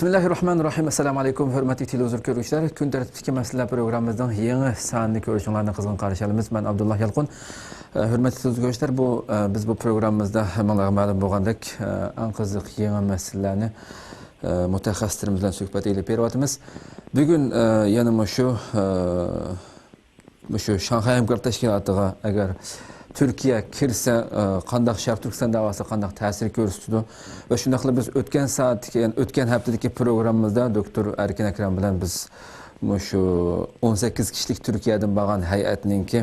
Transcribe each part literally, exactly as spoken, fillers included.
بىسمىللاھىررەھمانىررەھىم. ئەسسالامۇئەلەيكۇم، ھۆرمەتلىك تېلېۋىزور كۆرگۈچىلەر. كۈن تەرتىپتىكى مەسىلىلەر پروگراممىمىزنىڭ يېڭى سانىنى كۆرۈشۈڭلارنى قىزغىن قارشى ئالىمىز. مەن ئابدۇللا يالقۇن. ئە، ھۆرمەتلىك تېلېۋىزور كۆرگۈچىلەر، بۇ، ئە، بىز بۇ پروگراممىمىزدا ھەممىڭلارغا مەلۇم بولغاندەك، ئە، ئەڭ قىزىق يېڭى مەسىلىلەرنى، ئە، مۇتەخەسسىسلىرىمىز بىلەن سۆھبەت ئېلىپ بېرىۋاتىمىز. بۈگۈن، ئە، يەنە مۇشۇ، ئە، مۇشۇ شاڭخەي ھەمكارلىق تەشكىلاتىغا ئەگەر تۈركىيە كىرسە، ئە، قانداق شەرقىي تۈركىستان دەۋاسىغا قانداق تەسىر كۆرسىتىدۇ؟ ۋە شۇنداقلا بىز ئۆتكەن سائەتتىكى، يەنى ئۆتكەن ھەپتىدىكى پروگراممىمىزدا دوكتور ئەركىن ئەكرەم بىلەن بىز مۇشۇ ئون سەككىز كىشىلىك تۈركىيەدىن بارغان ھەيئەتنىڭكى،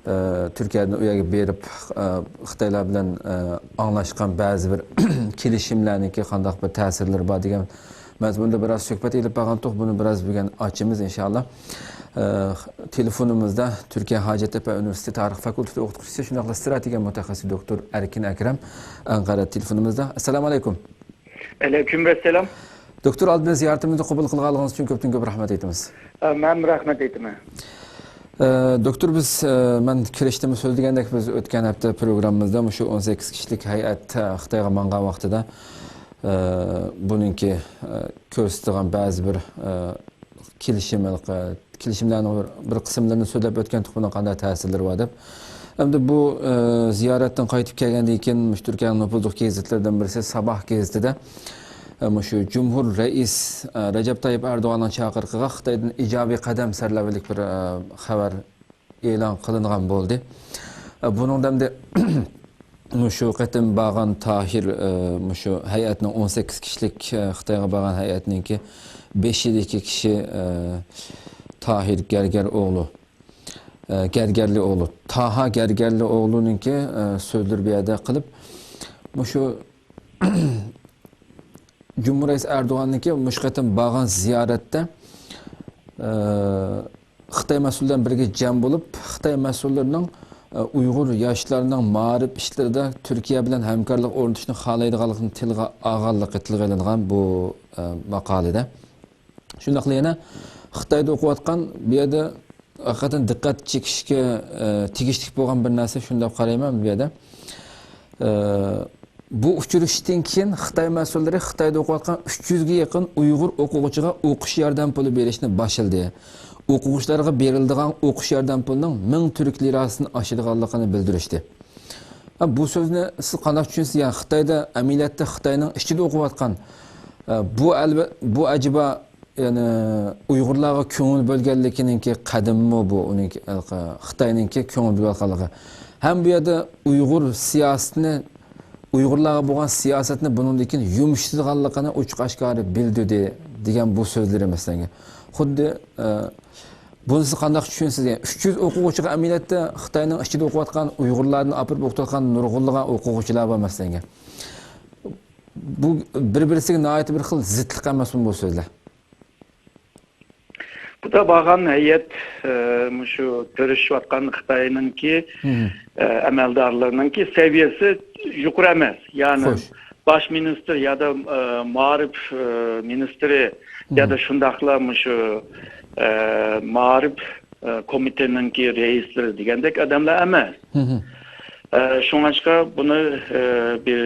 ئە، تۈركىيەدىن ئۇ يەرگە بېرىپ، ئە، خىتايلار بىلەن، ئە، ئاڭلاشقان بەزى بىر كېلىشىملەرنىڭكى قانداق بىر تەسىرلىرى بار دېگەن مەزمۇندا بىراز سۆھبەت ئېلىپ بارغانتۇق. بۇنى بىراز بۈگۈن ئاچىمىز، ئىنشائاللا. ئە، تېلېفونىمىزدا تۈركىيە ھاجەتتەپە ئۇنىۋېرسىتېتى تارىخ فاكۇلتېتى ئوقۇتقۇچىسى، شۇنداقلا ستراتېگىيە مۇتەخەسسىسى دوكتور ئەركىن ئەكرەم ئەنقەرە تېلېفونىمىزدا. ئەسسالامۇئەلەيكۇم. ئەلەيكۇم ئەسسالام. دوكتور، ئالدىن زىيارىتىمىزنى قوبۇل قىلغانلىقىڭىز ئۈچۈن كۆپتىن كۆپ رەھمەت ئېيتىمىز. ئە، مەن رەھمەت ئېيتىمەن. ئە، دوكتور، بىز، ئە، مەن كىرىشتىمۇ سۆزلىگەندەك، بىز ئۆتكەن ھەپتە پروگراممىمىزدا مۇشۇ ئون سەككىز كىشىلىك ھەيئەت، ئە، خىتايغا ماڭغان ۋاقتىدا، ئە، بۇنىڭكى، ئە، كۆرسىتىدىغان بەزى بىر، ئە، كېلىشىم، ھېلىقى كېلىشىملەرنىڭ بىر، بىر قىسىملىرىنى سۆزلەپ ئۆتكەنتۇق، بۇنىڭ قانداق تەسىرلىرى بار دەپ. ئەمدى بۇ، ئە، زىيارەتتىن قايتىپ كەلگەندىن كېيىن، مۇشۇ تۈركىيەنىڭ نوپۇزلۇق گېزىتلىرىدىن بىرسى ساباھ گېزىتىدە، ئە، مۇشۇ جۇمھۇر رەئىس، ئە، رەجەپ تايىپ ئەردوغاننىڭ چاقىرىقىغا خىتايدىن ئىجابىي قەدەم سەرلەۋھىلىك بىر، ئە، خەۋەر ئېلان قىلىنغان بولدى. ئە، بۇنىڭدا ئەمدى مۇشۇ قېتىم بارغان تاھىر، ئە، مۇشۇ ھەيئەتنىڭ ئون سەككىز كىشىلىك، ئە، خىتايغا بارغان ھەيئەتنىڭكى بېشىدىكى كىشى، ئە، تاھىر گەرگەر ئوغلۇ، ئە، گەرگەرلى ئوغلۇ، تاھا گەرگەرلى ئوغلۇنىڭكى، ئە، سۆزلىرى بۇ يەردە قىلىپ، مۇشۇ جۇمھۇر رەئىس ئەردوغاننىڭكى مۇشۇ قېتىم بارغان زىيارەتتە، ئە، خىتاي مەسئۇللىرى بىلەن بىرگە جەم بولۇپ، خىتاي مەسئۇللىرىنىڭ، ئە، ئۇيغۇر ياشلارنىڭ مائارىپ ئىشلىرىدا تۈركىيە بىلەن ھەمكارلىق ئورنىتىشنى خالايدىغانلىقىنى تىلغا ئالغانلىقى تىلغا ئېلىنغان بۇ، ئە، ماقالىدە. شۇنداقلا يەنە خىتايدا ئوقۇۋاتقان، بۇ يەردە ھەقىقەتەن دىققەت چېكىشكە، ئە، تېگىشلىك بولغان بىر نەرسە شۇنداق قارايمەن بۇ يەردە. ئە، بۇ ئۇچرىشىشتىن كېيىن خىتاي مەسئۇللىرى خىتايدا ئوقۇۋاتقان ئۈچ يۈزگە يېقىن ئۇيغۇر ئوقۇغۇچىغا ئوقۇش ياردەم پۇلى بېرىشنى باشلىدى. ئوقۇغۇچىلارغا بېرىلىدىغان ئوقۇش ياردەم پۇلىنىڭ مىڭ تۈرك لىراسىدىن ئاشىدىغانلىقىنى بىلدۈرۈشتى. ھە، بۇ سۆزنى سىز قانداق چۈشىنىسىز؟ يەنى خىتايدا ئەمەلىيەتتە خىتاينىڭ ئىچىدە ئوقۇۋاتقان، ئە، بۇ ئەلۋە-، بۇ ئەجەبا، يەنى ئۇيغۇرلارغا كۆڭۈل بۆلگەنلىكىنىڭكى قەدىمىمۇ بۇ، ئۇنىڭكى، خىتاينىڭكى كۆڭۈل بۆلۈۋاتقانلىقى. ھەم بۇ يەردە ئۇيغۇر سىياسىتىنى، ئۇيغۇرلارغا بولغان سىياسەتنى بۇنىڭدىن كېيىن يۇمشىتىدىغانلىقىنى ئوچۇق ئاشكارا بىلدۈردى دېگەن بۇ سۆزلىرى مەسىلەن. خۇددى، ئە، بۇنى سىز قانداق چۈشىنىسىز؟ يەنى ئۈچ يۈز ئوقۇغۇچىغا ئەمەلىيەتتە خىتاينىڭ ئىچىدە ئوقۇۋاتقان، ئۇيغۇرلاردىن ئاپىرىپ ئوقۇتۇۋاتقان نۇرغۇنلىغان ئوقۇغۇچىلار بار مەسىلەن. بۇ بىر-بىرسىگە ناھايىتى بىر خىل زىتلىق ئەمەسمۇ بۇ سۆزلەر؟ بۇدا بارغان ھەيئەت، ئە، مۇشۇ كۆرۈشۈۋاتقان خىتاينىڭكى، مم. ئە، ئەمەلدارلىرىنىڭكى سەۋىيەسى يۇقىرى ئەمەس. يەنى خوش. باش مىنىستىر يادا، ئە، مائارىپ، ئە، مىنىستىرى مم. يادا شۇنداقلا مۇشۇ، ئە، مائارىپ، ئە، كومىتېتىنىڭكى رەئىسلىرى دېگەندەك ئادەملەر ئەمەس. مم. ئە، شۇڭاشقا بۇنى، ئە، بىر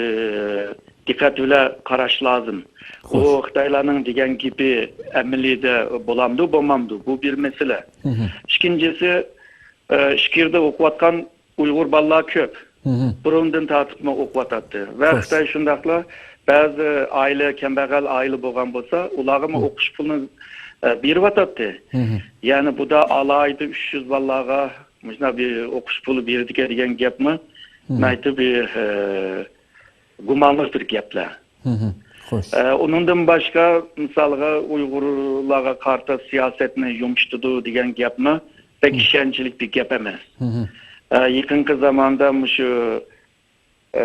دىققەت بىلەن قاراش لازىم. خوش. ئۇ خىتايلارنىڭ دېگەن گېپى ئەمەلىيدە بولامدۇ، بولمامدۇ؟ بۇ بىر مەسىلە. مم. ئىككىنچىسى، ئە، ئىچكىرىدە ئوقۇۋاتقان ئۇيغۇر بالىلار كۆپ. مم. بۇرۇندىن تارتىپمۇ ئوقۇۋاتاتتى. ۋە خوش. خىتاي شۇنداقلا بەزى ئائىلە، كەمبەغەل ئائىلە بولغان بولسا، ئۇلارغىمۇ مم. ئوقۇش پۇلىنى، ئە، بېرىۋاتاتتى. مم. يەنى بۇدا ئالاھىدە ئۈچ يۈز بالىلارغا مۇشۇنداق بىر ئوقۇش پۇلى بېرىدىكەن دېگەن گەپمۇ مم. ناھايىتى بىر، ئە، گۇمانلىق بىر گەپلەر. مم. خوش. ئە، ئۇنىڭدىن باشقا، مىسالغا، ئۇيغۇرلارغا قارىتا سىياسەتنى يۇمشىتىدۇ دېگەن گەپمۇ بەك مم. ئىشەنچلىك بىر گەپ ئەمەس. مم. ئە، يېقىنقى زاماندا مۇشۇ، ئە،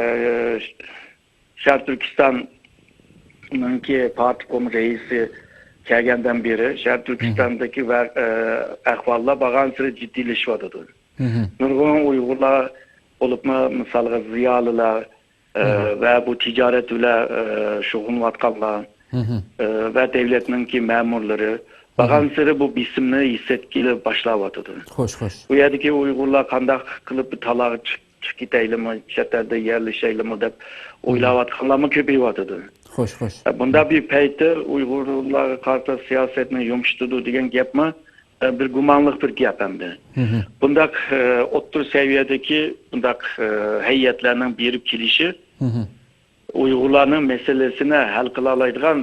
شەرقىي تۈركىستاننىڭكى پارتكوم رەئىسى كەلگەندىن بېرى شەرقىي مم. تۈركىستاندىكى ۋە-، ئە، ئەھۋاللار بارغانسېرى جىددىيلىشىۋاتىدۇ. مم. نۇرغۇن ئۇيغۇرلار، بولۇپمۇ مىسالغا زىيالىيلار، ئە، مم. ۋە بۇ تىجارەت بىلەن، ئە، شۇغۇللىنىۋاتقانلار، مم. ئە، ۋە دەۋلەتنىڭكى مەمۇرلىرى مم. بارغانسېرى بۇ بېسىمنى ھېس ئەتكىلى باشلاۋاتىدۇ. خوش، خوش. بۇ يەردىكى ئۇيغۇرلار قانداق قىلىپ بىر تالاغا چىق-، چىقىپ كېتەيلىمۇ، چەت ئەلدە يەرلىشەيلىمۇ دەپ مم. ئويلاۋاتقانلارمۇ كۆپىيىۋاتىدۇ. خوش، خوش. ئە، بۇنداق بىر پەيتتە ئۇيغۇرلارغا قارىتا سىياسەتنى يۇمشىتىدۇ دېگەن گەپمۇ، ئە، بىر گۇمانلىق بىر گەپ ئەمدى. مھم. بۇنداق، ئە، ئوتتۇرا سەۋىيەدىكى بۇنداق، ئە، ھەيئەتلەرنىڭ بېرىپ كېلىشى مھم. ئۇيغۇرلارنىڭ مەسىلىسىنى ھەل قىلالايدىغان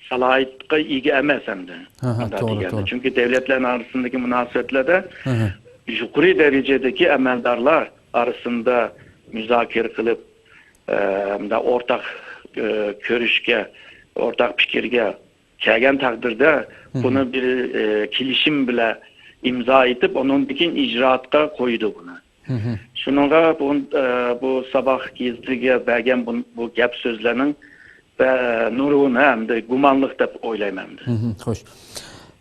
سالاھىيەتكە ئىگە ئەمەس ئەمدى. ھە، ھە، مۇنداق توغرا، دېگەندە. توغرا. چۈنكى دۆلەتلەرنىڭ ئارىسىندىكى مۇناسىۋەتلەردە ھە، ھە. يۇقىرى دەرىجىدىكى ئەمەلدارلار ئارىسىندا مۇزاكىرە قىلىپ، ئە، مۇنداق ئورتاق، ئە، كۆرۈشكە، ئورتاق پىكىرگە كەلگەن تەقدىردە، مھم. بۇنى بىر، ئە، كېلىشىم بىلەن ئىمزا ئېتىپ، ئۇنىڭدىن كېيىن ئىجرائاتقا قويىدۇ بۇنى. مھم. شۇنىڭغا بۇ، ئە، بۇ ساباھ گېزىتىگە بەرگەن بۇ، بۇ گەپ سۆزلەرنىڭ، ئە، نۇرغۇنى ھەمدە گۇمانلىق دەپ ئويلايمەن ئەمدى. مھم، خوش.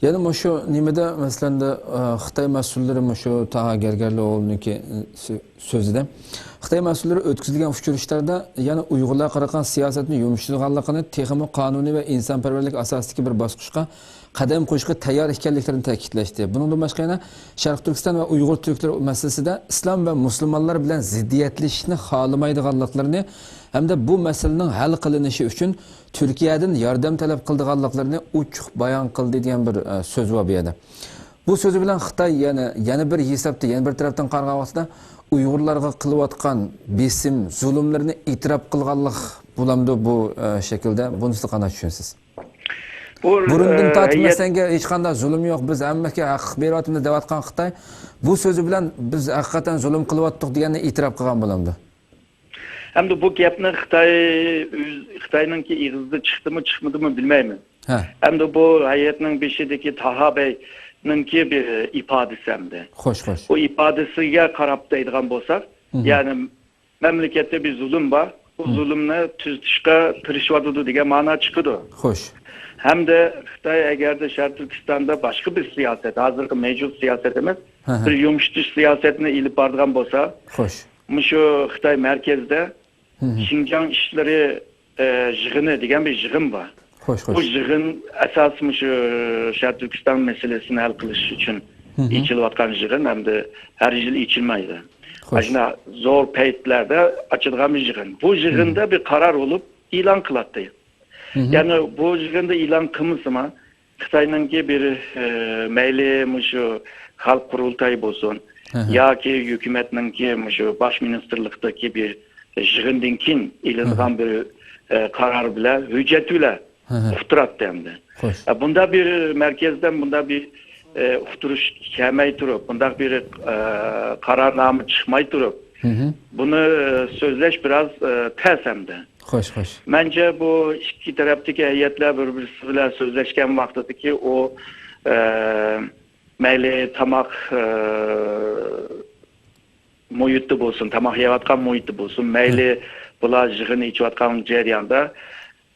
يەنە مۇشۇ نېمىدە، مەسىلەن، ئە، خىتاي مەسئۇللىرى مۇشۇ تاھا گەرگەرلىئوغلۇنىڭكى، ئە، سۆ-، سۆزىدە، خىتاي مەسئۇللىرى ئۆتكۈزۈلگەن ئۇچرىشىشلاردا يەنە ئۇيغۇرلارغا قارىغان سىياسەتنى يۇمشىتىدىغانلىقىنى، تېخىمۇ قانۇنىي ۋە ئىنسانپەرۋەرلىك ئاساسىدىكى بىر باسقۇچقا قەدەم قويۇشقا تەييار ئىكەنلىكلىرىنى تەكىتلەشتى. بۇنىڭدىن باشقا يەنە شەرقىي تۈركىستان ۋە ئۇيغۇر تۈركلىرى مەسىلىسىدە ئىسلام ۋە مۇسۇلمانلار بىلەن زىددىيەتلىشىشنى خالىمايدىغانلىقلىرىنى ھەمدە بۇ مەسىلىنىڭ ھەل قىلىنىشى ئۈچۈن تۈركىيەدىن ياردەم تەلەپ قىلىدىغانلىقلىرىنى ئوچۇق بايان قىلدى دېگەن بىر، ئە، سۆز بار بۇ يەردە. بۇ سۆزى بىلەن خىتاي يەنە، يەنە بىر ھېسابتا، يەنە بىر تەرەپتىن قارىغان ۋاقتىدا ئۇيغۇرلارغا قىلىۋاتقان بېسىم، زۇلۇملىرىنى ئېتىراپ قىلغانلىق بولامدۇ بۇ، ئە، شەكىلدە؟ بۇنى سىز قانداق چۈشىنىسىز؟ بۇ، بۇرۇندىن ئە، تارتىپ ھەيئەت مەسىلەن، ھېچقانداق زۇلۇم يوق، بىز ھەممىگە ھەقلىق بېرىۋاتىمىز دەۋاتقان خىتاي بۇ سۆزى بىلەن بىز ھەقىقەتەن زۇلۇم قىلىۋاتتۇق دېگەننى ئېتىراپ قىلغان بولامدۇ؟ ئەمدى بۇ گەپنى خىتاي ئۆز، خىتاينىڭكى ئېغىزىدا چىقتىمۇ، چىقمىدىمۇ بىلمەيمەن. ھە. ئەمدى بۇ ھەيئەتنىڭ بېشىدىكى تاھا بەگنىڭكى بىر ئىپادىسى ئەمدى. خوش، خوش. بۇ ئىپادىسىگە قاراپ دەيدىغان بولساق، مھم. يەنى مەملىكەتتە بىر زۇلۇم بار، بۇ مھم. زۇلۇمنى تۈزىتىشكە تىرىشىۋاتىدۇ دېگەن مانا چىقىدۇ. خوش. ھەمدە خىتاي ئەگەردە شەرقىي تۈركىستاندا باشقا بىر سىياسەت، ھازىرقى مەۋجۇت سىياسەت ئەمەس، ھە، ھە. بىر يۇمشىتىش سىياسەتنى ئېلىپ بارىدىغان بولسا، خوش. مۇشۇ خىتاي مەركەزدە مھم. شىنجاڭ ئىشلىرى، ئە، يىغىنى دېگەن بىر يىغىن بار. خوش، خوش. بۇ يىغىن ئاساسىي مۇشۇ شەرقىي تۈركىستان مەسىلىسىنى ھەل قىلىش ئۈچۈن مھم. ئېچىلىۋاتقان يىغىن ھەمدە ھەر يىل ئېچىلمايدۇ. خوش. ئاشۇنداق زور پەيتلەردە ئاچىدىغان بىر يىغىن. بۇ يىغىندا مھم. بىر قارار بولۇپ ئېلان قىلاتتى. مھم. يەنى بۇ يىغىندا ئېلان قىلمىسىمۇ، خىتاينىڭكى بىر، ئە، مەيلى مۇشۇ خەلق قۇرۇلتايى بولسۇن، ھە، ھە. ياكى ھۆكۈمەتنىڭكى مۇشۇ باش مىنىستىرلىقتىكى بىر يىغىندىن كېيىن ئېلىنغان ھە، ھە. بىر، ئە، قارار بىلەن، ھۆججەت بىلەن ھە، ھە. ئۇقتۇراتتى ئەمدى. خوش. ئە، بۇنداق بىر مەركەزدىن بۇنداق بىر، ئە، ئۇقتۇرۇش كەلمەي تۇرۇپ، بۇنداق بىر، ئە، قارارنامە چىقماي تۇرۇپ، مھم. بۇنى، ئە، سۆزلەش بىراز، ئە، تەس ئەمدى. خوش، خوش. مەنچە بۇ ئىككى تەرەپتىكى ھەيئەتلەر بىر-بىرسى بىلەن سۆزلەشكەن ۋاقتىدىكى ئۇ، ئە، مەيلى تاماق، ئە، مۇھىتى بولسۇن، تاماق يەۋاتقان مۇھىتى بولسۇن، مەيلى ھە. بۇلار يىغىن ئېچىۋاتقان جەرياندا،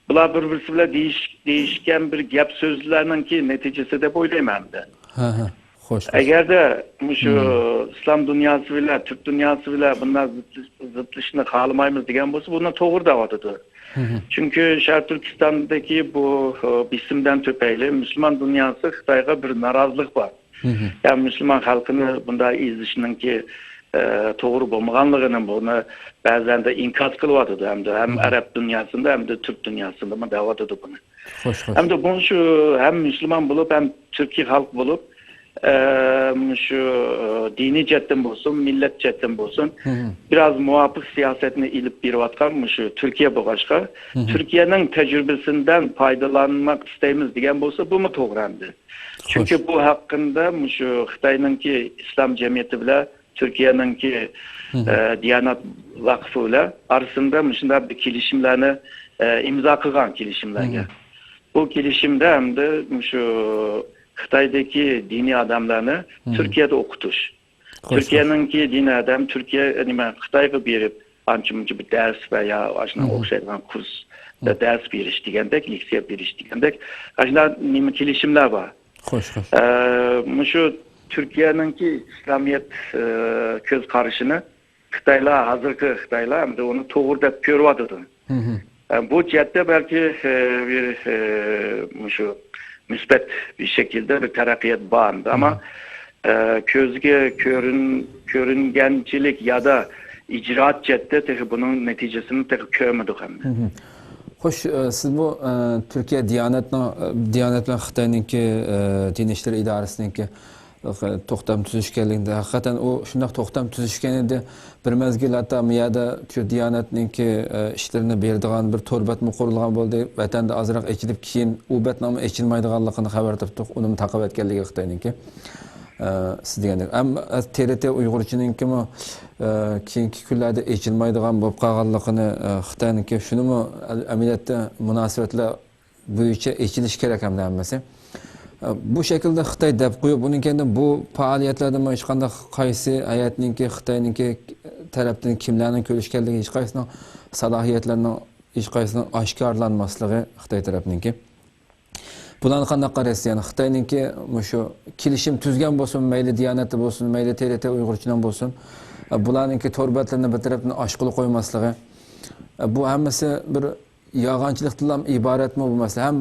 بۇلار بىر-بىرسى بىلەن دېيىش-، دېيىشكەن بىر گەپ سۆزلەرنىڭكى نەتىجىسى دەپ ئويلايمەن ئەمدى. ھە، ھە. خوش، خوش. ئەگەردە مۇشۇ مم. ئىسلام دۇنياسى بىلەن تۈرك دۇنياسى بىلەن بۇنداق زىتلىش-، زىتلىشىشنى خالىمايمىز دېگەن بولسا، بۇنى توغرا دەۋاتىدۇ. مم. چۈنكى شەرقىي تۈركىستاندىكى بۇ، ئە، بېسىمدىن تۈپەيلى مۇسۇلمان دۇنياسى خىتايغا بىر نارازىلىق بار. مم. يەنى مۇسۇلمان خەلقىنى بۇنداق ئېزىشنىڭكى، ئە، توغرا بولمىغانلىقىنى بۇنى بەزىلەردە ئىنكاس قىلىۋاتىدۇ. ھەمدە ھەم مم. ئەرەب دۇنياسىدا، ھەمدە تۈرك دۇنياسىدىمۇ دەۋاتىدۇ بۇنى. خوش، خوش. ئەمدى بۇ شۇ ھەم مۇسۇلمان بولۇپ، ھەم تۈركىي خەلق بولۇپ، ئە، مۇشۇ دىنىي جەھەتتىن بولسۇن، مىللەت جەھەتتىن بولسۇن، مم. بىراز مۇۋاپىق سىياسەتنى ئېلىپ بېرىۋاتقان مۇشۇ تۈركىيە بولغاچقا، مم. تۈركىيەنىڭ تەجرىبىسىدىن پايدىلانماق ئىستەيمىز دېگەن بولسا، بۇمۇ توغرا ئەمدى. خوش. چۈنكى بۇ ھەققىدە مۇشۇ خىتاينىڭكى ئىسلام جەمئىيىتى بىلەن تۈركىيەنىڭكى، مم. ئە، دىيانەت ۋەقفى بىلەن ئارىسىندا مۇشۇنداق بىر كېلىشىملەرنى، ئە، ئىمزا قىلغان كېلىشىملەرگە. مم. بۇ كېلىشىمدە ئەمدى مۇشۇ خىتايدىكى دىنىي ئادەملەرنى مم. تۈركىيەدە ئوقۇتۇش. خوش، خوش. تۈركىيەنىڭكى دىنىي ئادەم تۈركىيە، نېمە، خىتايغا بېرىپ، ئانچە-مۇنچە بىر دەرس ۋە يا ئاشۇنىڭ مم. ئوخشايدىغان كۇرستا مم. دەرس بېرىش دېگەندەك، لېكسىيە بېرىش دېگەندەك، ئاشۇنداق نېمە كېلىشىملەر بار. خوش، خوش. ئە، مۇشۇ تۈركىيەنىڭكى ئىسلامىيەت، ئە، كۆز قارىشىنى خىتايلار، ھازىرقى خىتايلار ئەمدى ئۇنى توغرا دەپ كۆرۈۋاتىدۇ. مم. ئە، بۇ جەھەتتە بەلكى، ئە، بىر، ئە، مۇشۇ مۇسبەت بىر شەكىلدە بىر تەرەققىيات بار ئەمدى. ئەمما، مم. ئە، كۆزگە كۆرۈن-، كۆرۈنگەنچىلىك يادا ئىجرائات جەھەتتە تېخى بۇنىڭ نەتىجىسىنى تېخى كۆرمىدۇق ئەمدى. مم. خوش، ئە، سىز بۇ، ئە، تۈركىيە دىيانەتنىڭ، ئە، دىيانەت بىلەن خىتاينىڭكى، ئە، دىن ئىشلىرى ئىدارىسىنىڭكى، ئە، توختام تۈزۈشكەنلىكىنى، ھەقىقەتەن ئۇ شۇنداق توختام تۈزۈشكەن ئىدى. بىر مەزگىل ھەتتا بۇ يەردە شۇ دىيانەتنىڭكى، ئە، ئىشلىرىنى بېرىدىغان بىر تور بەتمۇ قۇرۇلغان بولدى. ۋەتەندە ئازراق ئېچىلىپ، كېيىن ئۇ بەتنىڭمۇ ئېچىلمايدىغانلىقىنى خەۋەر تاپتۇق. ئۇنىمۇ تاقاۋەتكەنلىكى خىتاينىڭكى. ئە، سىز دېگەندەك. ئەم، تې رې تې ئۇيغۇرچىنىڭكىمۇ، ئە، كېيىنكى كۈنلەردە ئېچىلمايدىغان بولۇپ قالغانلىقىنى، ئە، خىتاينىڭكى شۇنىمۇ ئەل-، ئەمەلىيەتتە مۇناسىۋەتلەر بويىچە ئېچىلىشى كېرەك ھەمدە ھەممىسى. ئە، بۇ شەكىلدە خىتاي دەپ قويۇپ، ئۇنىڭ كەينىدىن بۇ پائالىيەتلەردىمۇ ھېچقانداق قايسى ھەيئەتنىڭكى، خىتاينىڭكى تەرەپتىن كىملەرنىڭ كۆرۈشكەنلىكى، ھېچقايسىنىڭ سالاھىيەتلىرىنىڭ ھېچقايسىنىڭ ئاشكارىلانماسلىقى خىتاي تەرەپنىڭكى. بۇلارنى قانداق قارايسىز؟ يەنى خىتاينىڭكى مۇشۇ كېلىشىم تۈزگەن بولسۇن، مەيلى دىيانەتتە بولسۇن، مەيلى تې رې تې ئۇيغۇرچىنىڭ بولسۇن، بۇلارنىڭكى تور بەتلىرىنى بىر تەرەپتىن ئاچقىلى قويماسلىقى، بۇ ھەممىسى بىر يالغانچىلىقتىنلا ئىبارەتمۇ بۇ مەسىلە؟ ھەم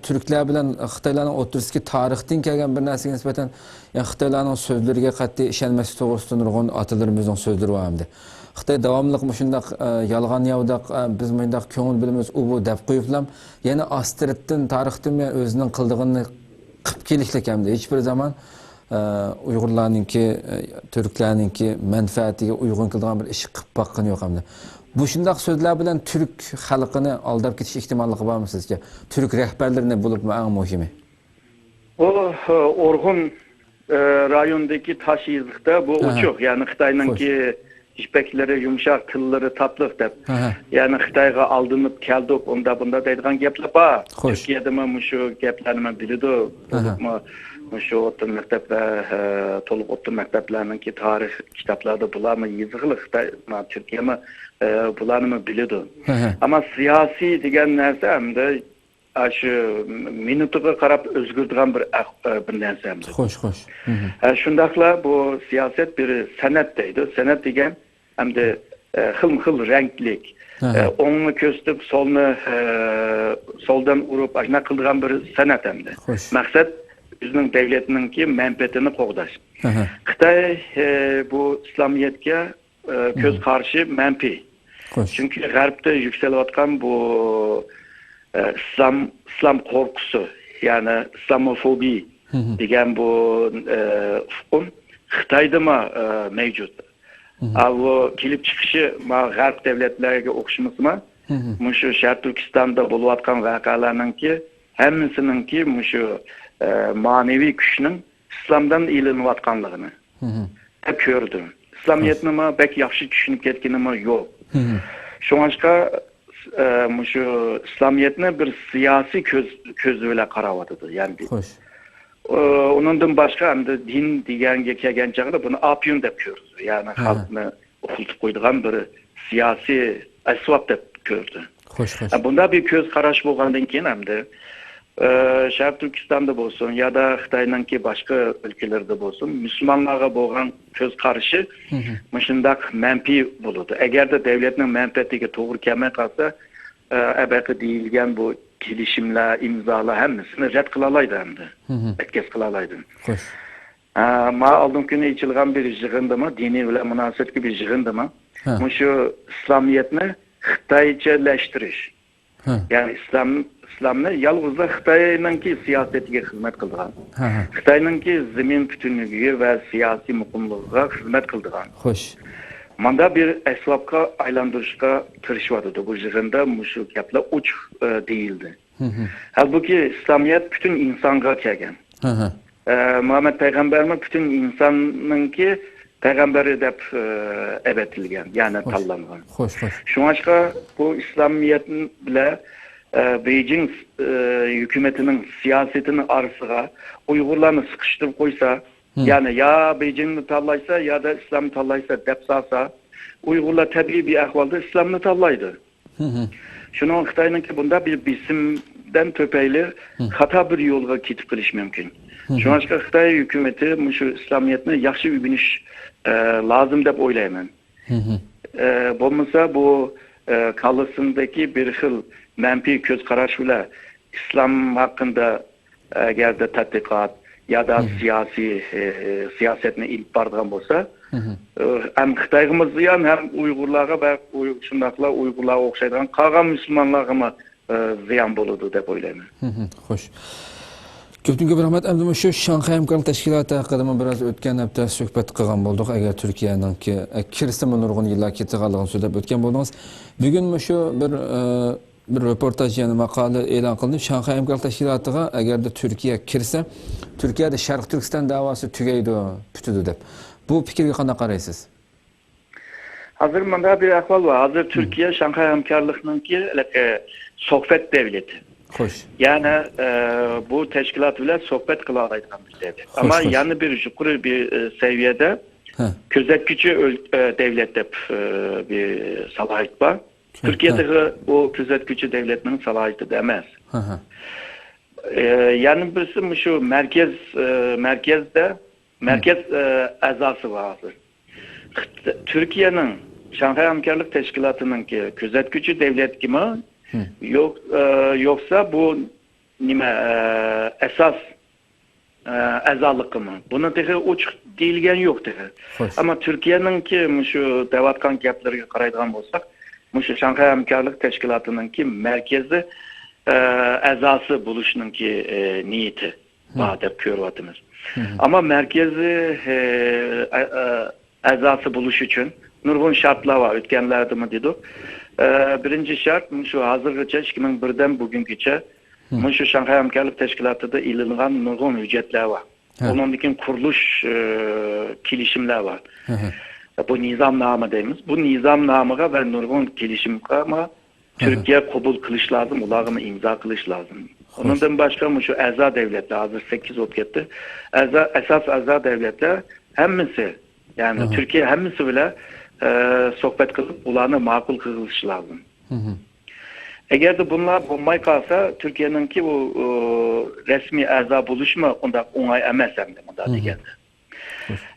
تۈركلەر بىلەن خىتايلارنىڭ ئوتتۇرىسىدىكى تارىختىن كەلگەن بىر نەرسىگە نىسبەتەن، يەنى خىتايلارنىڭ سۆزلىرىگە قەتئىي ئىشەنمەسلىك توغرىسىدا نۇرغۇن ئاتىلىرىمىزنىڭ سۆزلىرى بار ئەمدى. خىتاي داۋاملىق مۇشۇنداق، ئە، يالغان ياۋىداق، ئە، بىز مۇنداق كۆڭۈل بۆلىمىز، ئۇ بۇ دەپ قويۇپلام، يەنە ئاستىرتتىن تارىختىن ئۆزىنىڭ قىلىدىغىنىنى قىلىپ كېلىشلىك ئەمدى. ھېچ بىر زامان، ئە، ئۇيغۇرلارنىڭكى، ئە، تۈركلەرنىڭكى مەنپەئەتىگە ئۇيغۇن كېلىدىغان بىر ئىش قىلىپ باققىنى يوق ئەمدى. مۇشۇنداق سۆزلەر بىلەن تۈرك خەلقىنى ئالداپ كېتىش ئېھتىماللىقى بارمۇ سىزچە؟ تۈرك رەھبەرلىرىنى بولۇپمۇ ئەڭ مۇھىمى. ئۇ، ئورخۇن، ئە، رايونىدىكى تاش يېزىقتا بۇ ئاھا. ئوچۇق، يەنى خىتاينىڭكى خوش. يىپەكلىرى يۇمشاق، تىللىرى تاتلىق دەپ، ئاھا. يەنى خىتايغا ئالدىنىپ كەلدۇق، ئۇندا بۇندا دەيدىغان گەپلەر بار. خوش. تۈركىيەدىمۇ مۇشۇ گەپلەرنىمۇ بىلىدۇ. ئاھا. بولۇپمۇ مۇشۇ ئوتتۇرا مەكتەپلەر، ئە، تولۇق ئوتتۇرا مەكتەپلەرنىڭكى تارىخ كىتابلاردا بۇلارمۇ يېزىقلىق، خىتاي، ما، تۈركىيەمۇ، ئە، بۇلارنىمۇ بىلىدۇ. ئاھا. ئەمما سىياسىي دېگەن نەرسە ئەمدى ئاشۇ مىنۇتىغا قاراپ ئۆزگىرىدىغان بىر ئەق-، بىر نەرسە ئەمدى. خوش، خوش. ھە، شۇنداقلا بۇ سىياسەت بىر سەنئەت دەيدۇ. سەنئەت دېگەن ئەمدى، ئە، خىلمۇ خىل رەڭلىك، ئە، ئوڭنى كۆرسىتىپ، سولنى، ئە، سولدىن ئۇرۇپ، ئاشۇنداق قىلىدىغان بىر سەنئەت ئەمدى. خوش. مەقسەت ئۆزىنىڭ دەۋلىتىنىڭكى مەنپەئەتىنى قوغداش. خىتاي، ئە، بۇ ئىسلامىيەتكە ئە، كۆز قارىشى مەنپىي. خوش. چۈنكى غەربتە يۈكسىلىۋاتقان بۇ، ئە، ئىسلام، ئىسلام قورقۇسى، يەنى ئىسلاموفوبىيە دېگەن بۇ، ئە، ئۇقۇم خىتايدىمۇ، ئە، مەۋجۇت. ئا، بۇ كېلىپ چىقىشى ما غەرب دەۋلەتلەرگە ئوخشىمىسىمۇ، مۇشۇ شەرقىي تۈركىستاندا بولۇۋاتقان ۋەقەلەرنىڭكى ھەممىسىنىڭكى مۇشۇ، ئە، مەنىۋى كۈچنىڭ ئىسلامدىن ئېلىنىۋاتقانلىقىنى دەپ كۆردۈم. ئىسلامىيەتنىمۇ بەك ياخشى چۈشىنىپ كەتكىنىمۇ يوق. شۇڭلاشقا، ئە، مۇشۇ ئىسلامىيەتنى بىر سىياسىي كۆز، كۆزى بىلەن قاراۋاتىدۇ. يەنى، خوش. ئۇ، ئۇنىڭدىن باشقا ئەمدى دىن دېگەنگە كەلگەن چاغدا بۇنى ئاپيون دەپ كۆرىدۇ. يەنى خەلقنى ئۇخلىتىپ قويىدىغان بىر سىياسىي ئەسۋاب دەپ كۆردى. خوش، خوش. ئە، بۇنداق بىر كۆز قاراش بولغاندىن كېيىن ئەمدى، ئە، شەرقىي تۈركىستاندا بولسۇن يادا خىتاينىڭكى باشقا ئۆلكىلىرىدە بولسۇن، مۇسۇلمانلارغا بولغان كۆز قارىشى مۇشۇنداق مەنپىي بولىدۇ. ئەگەردە دەۋلەتنىڭ مەنپەئەتىگە توغرا كەلمەي قالسا، ئە، ئەبەقى دېيىلگەن بۇ كېلىشىملەر، ئىمزالار ھەممىسىنى رەت قىلالايدۇ ئەمدى. ئەتكەس قىلالايدۇ. خوش. ئە، ما ئالدىنقى كۈنى ئېچىلغان بىر يىغىندىمۇ، دىنىي بىلەن مۇناسىۋەتلىك بىر يىغىندىمۇ، مۇشۇ ئىسلامىيەتنى خىتايچەلەشتۈرۈش. يەنى ئىسلام، ئىسلامنى يالغۇزلا خىتاينىڭكى سىياسىتىگە خىزمەت قىلىدىغان. خىتاينىڭكى زېمىن پۈتۈنلۈكىگە ۋە سىياسىي مۇقىملىقىغا خىزمەت قىلىدىغان. خوش. ماندا بىر ئەسۋابقا ئايلاندۇرۇشقا تىرىشىۋاتىدۇ. بۇ يىغىندا مۇشۇ گەپلەر ئوچۇق، ئە، دېيىلدى. ھالبۇكى، ئىسلامىيەت پۈتۈن ئىنسانغا كەلگەن. ئە، مۇھەممەد پەيغەمبەرمۇ پۈتۈن ئىنساننىڭكى پەيغەمبىرى دەپ، ئە، ئەۋەتىلگەن، يەنى تاللانغان. خوش، خوش. شۇڭلاشقا بۇ ئىسلامىيەت بىلەن، ئە، بېيجىڭ، ئە، ھۆكۈمىتىنىڭ سىياسىتىنىڭ ئارىسىغا ئۇيغۇرلارنى سىقىشتۇرۇپ قويسا، يەنى يا بېيجىڭنى تاللايسا، يادا ئىسلامنى تاللايسا دەپ سالسا، ئۇيغۇرلار تەبىئىي بىر ئەھۋالدا ئىسلامنى تاللايدۇ. شۇنىڭ خىتاينىڭكى بۇنداق بىر بېسىمدىن تۈپەيلى خاتا بىر يولغا كېتىپ قېلىشى مۇمكىن. شۇڭلاشقا خىتاي ھۆكۈمىتى مۇشۇ ئىسلامىيەتنى ياخشى ئۆگىنىش، ئە، لازىم دەپ ئويلايمەن. ئە، بولمىسا بۇ، ئە، كاللىسىندىكى بىر خىل مەنپىي كۆز قاراش بىلەن ئىسلام ھەققىدە ئەگەردە تەتقىقات يادا سىياسىي، ئە، سىياسەتنى ئېلىپ بارىدىغان بولسا، ئە، ھەم خىتايغىمۇ زىيان، ھەم ئۇيغۇرلارغا ۋە ئۇي-، شۇنداقلا ئۇيغۇرلارغا ئوخشايدىغان قالغان مۇسۇلمانلارغىمۇ، ئە، زىيان بولىدۇ دەپ ئويلايمەن. خوش. كۆپتىن كۆپ رەھمەت. ئەمدى مۇشۇ شاڭخەي ھەمكارلىق تەشكىلاتى ھەققىدىمۇ بىراز ئۆتكەن ھەپتە سۆھبەت قىلغان بولدۇق. ئەگەر تۈركىيەنىڭكى، ئە، كىرسىمۇ نۇرغۇن يىللار كېتىدىغانلىقىنى سۆزلەپ ئۆتكەن بولدىڭىز. بۈگۈن مۇشۇ بىر، ئە، بىر رېپورتاژ، يەنى ماقالە ئېلان قىلىنىپ، شاڭخەي ھەمكارلىق تەشكىلاتىغا ئەگەردە تۈركىيە كىرسە، تۈركىيەدە شەرقىي تۈركىستان دەۋاسى تۈگەيدۇ، پۈتىدۇ دەپ. بۇ پىكىرگە قانداق قارايسىز؟ ھازىر مۇنداق بىر ئەھۋال بار. ھازىر تۈركىيە شاڭخەي ھەمكارلىقنىڭكى، ئە، سۆھبەت دەۋلىتى. خوش. يەنى، ئە، بۇ تەشكىلات بىلەن سۆھبەت قىلالايدىغان بىر دەۋلەت. ئەمما يەنە بىر يۇقىرى بىر، ئە، سەۋىيەدە كۆزەتكۈچى ئۆل-، ئە، دەۋلەت دەپ، ئە، بىر سالاھىيەت بار. تۈركىيە تېخى ئۇ كۆزەتكۈچى دەۋلەتنىڭ سالاھىيىتىدە ئەمەس. ئە، يەنە بىرسى مۇشۇ مەركەز، ئە، مەركەزدە، مەركەز، ئە، ئەزاسى بار ھازىر. خىت-، تۈركىيەنىڭ شاڭخەي ھەمكارلىق تەشكىلاتىنىڭكى كۆزەتكۈچى دەۋلەتكىمۇ يوق، ئە، يوقسا بۇ نېمە، ئە، ئاساس، ئە، ئەزالىقىمۇ؟ بۇنى تېخى ئوچۇق دېيىلگەن يوق تېخى. خوش. ئەمما تۈركىيەنىڭكى مۇشۇ دەۋاتقان گەپلىرىگە قارايدىغان بولساق، مۇشۇ شاڭخەي ھەمكارلىق تەشكىلاتىنىڭكى مەركىزى، ئە، ئەزاسى بولۇشنىڭكى، ئە، نىيىتى بار دەپ كۆرۈۋاتىمىز. ئەمما مەركىزى، ئە، ئە، ئە، ئەزاسى بولۇش ئۈچۈن نۇرغۇن شەرتلەر بار. ئۆتكەنلەردىمۇ دېدۇق. ئە، بىرىنچى شەرت، مۇشۇ ھازىرغىچە، ئىككى مىڭ بىردىن بۈگۈنگىچە مۇشۇ شاڭخەي ھەمكارلىق تەشكىلاتىدا ئېلىنغان نۇرغۇن ھۆججەتلەر بار. ئۇنىڭدىن كېيىن قۇرۇلۇش، ئە، كېلىشىملەر بار. بۇ نىزامنامە دەيمىز. بۇ نىزامنامىغا ۋە نۇرغۇن كېلىشىمغا تۈركىيە قوبۇل قىلىش لازىم، ئۇلارغىمۇ ئىمزا قىلىش لازىم. ئۇنىڭدىن باشقا مۇشۇ ئەزا دەۋلەتلەر، ھازىر سەككىز بولۇپ كەتتى. ئەزا، ئاساس ئەزا دەۋلەتلەر ھەممىسى، يەنى تۈركىيە ھەممىسى بىلەن، ئە، سۆھبەت قىلىپ، ئۇلارنى ماقۇل قىلىش لازىم. ئەگەردە بۇلار بولماي قالسا، تۈركىيەنىڭكى ئۇ، ئۇ، رەسمىي ئەزا بولۇشىمۇ ئۇنداق ئوڭاي ئەمەس ئەمدى، مۇنداق دېگەندە.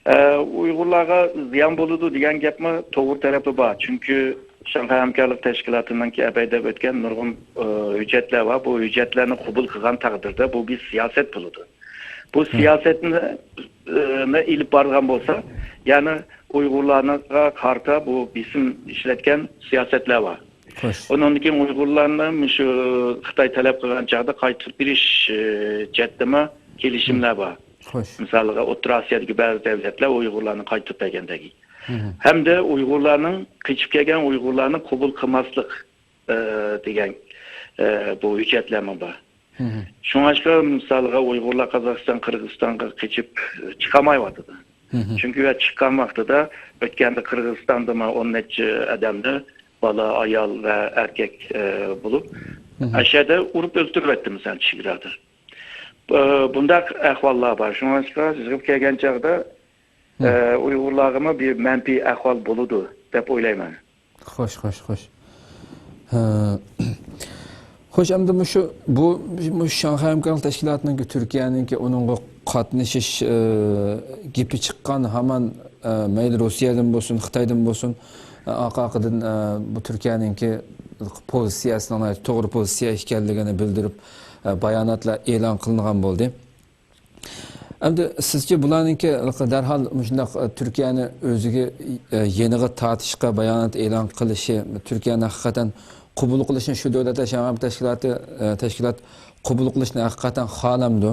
ئە، ئۇيغۇرلارغا زىيان بولىدۇ دېگەن گەپمۇ توغرا تەرىپى بار. چۈنكى شاڭخەي ھەمكارلىق تەشكىلاتىنىڭكى ئەبەي دەپ ئۆتكەن نۇرغۇن، ئە، ھۆججەتلەر بار. بۇ ھۆججەتلەرنى قوبۇل قىلغان تەقدىردە بۇ بىر سىياسەت بولىدۇ. بۇ سىياسەتنى، ئە، نى ئېلىپ بارغان بولسا، يەنى ئۇيغۇرلارغا قارىتا بۇ بېسىم ئىشلەتكەن سىياسەتلەر بار. ئۇنىڭدىن كېيىن ئۇيغۇرلارنى مۇشۇ خىتاي تەلەپ قىلغان چاغدا قايتۇرۇپ بېرىش، ئە، جەھەتتىمۇ كېلىشىملەر بار. مىسالىغا، ئوتتۇرا ئاسىيادىكى بەزى دەۋلەتلەر ئۇيغۇرلارنى قايتۇرۇپ بەرگەندەك. ھەمدە ئۇيغۇرلارنىڭ، قېچىپ كەلگەن ئۇيغۇرلارنى قوبۇل قىلماسلىق، ئە، دېگەن، ئە، بۇ ھۆججەتلەرمۇ بار. شۇڭلاشقا، مىسالغا، ئۇيغۇرلار قازاقىستان، قىرغىزىستانغا قېچىپ، ئە، چىقالمايۋاتىدۇ. چۈنكى ئۇ يەر چىققان ۋاقتىدا، ئۆتكەندە قىرغىزىستاندىمۇ ئون نەچچە ئادەمنى، بالا، ئايال ۋە ئەركەك، ئە، بولۇپ، ئەشەدە ئۇرۇپ ئۆلتۈرۈۋەتتى، مىسال، چېگرادا. ئە، بۇنداق ئەھۋاللار بار. شۇڭلاشقا، يىغىپ كەلگەن چاغدا، ئە، ئۇيغۇرلارغىمۇ بىر مەنپىي ئەھۋال بولىدۇ دەپ ئويلايمەن. خوش، خوش، خوش. ھە. خوش، ئەمدى مۇشۇ، بۇ، مۇشۇ شاڭخەي ھەمكارلىق تەشكىلاتىنىڭكى، تۈركىيەنىڭكى ئۇنىڭغا قاتنىشىش، ئە، گېپى چىققان ھامان، ئە، مەيلى روسىيەدىن بولسۇن، خىتايدىن بولسۇن، ئە، ئارقا-ئارقىدىن، ئە، بۇ تۈركىيەنىڭكى پوزىتسىيەسىنىڭ توغرا پوزىتسىيە ئىكەنلىكىنى بىلدۈرۈپ، ئە، باياناتلار ئېلان قىلىنغان بولدى. ئەمدى سىزچە بۇلارنىڭكى دەرھال مۇشۇنداق، ئە، تۈركىيەنى ئۆزىگە، ئە، يېنىغا تارتىشقا بايانات ئېلان قىلىشى، تۈركىيەنى ھەقىقەتەن قوبۇل قىلىشىنى شۇ دۆلەتلەر شەڭخەي تەشكىلاتى، ئە، تەشكىلات قوبۇل قىلىشنى ھەقىقەتەن خالامدۇ؟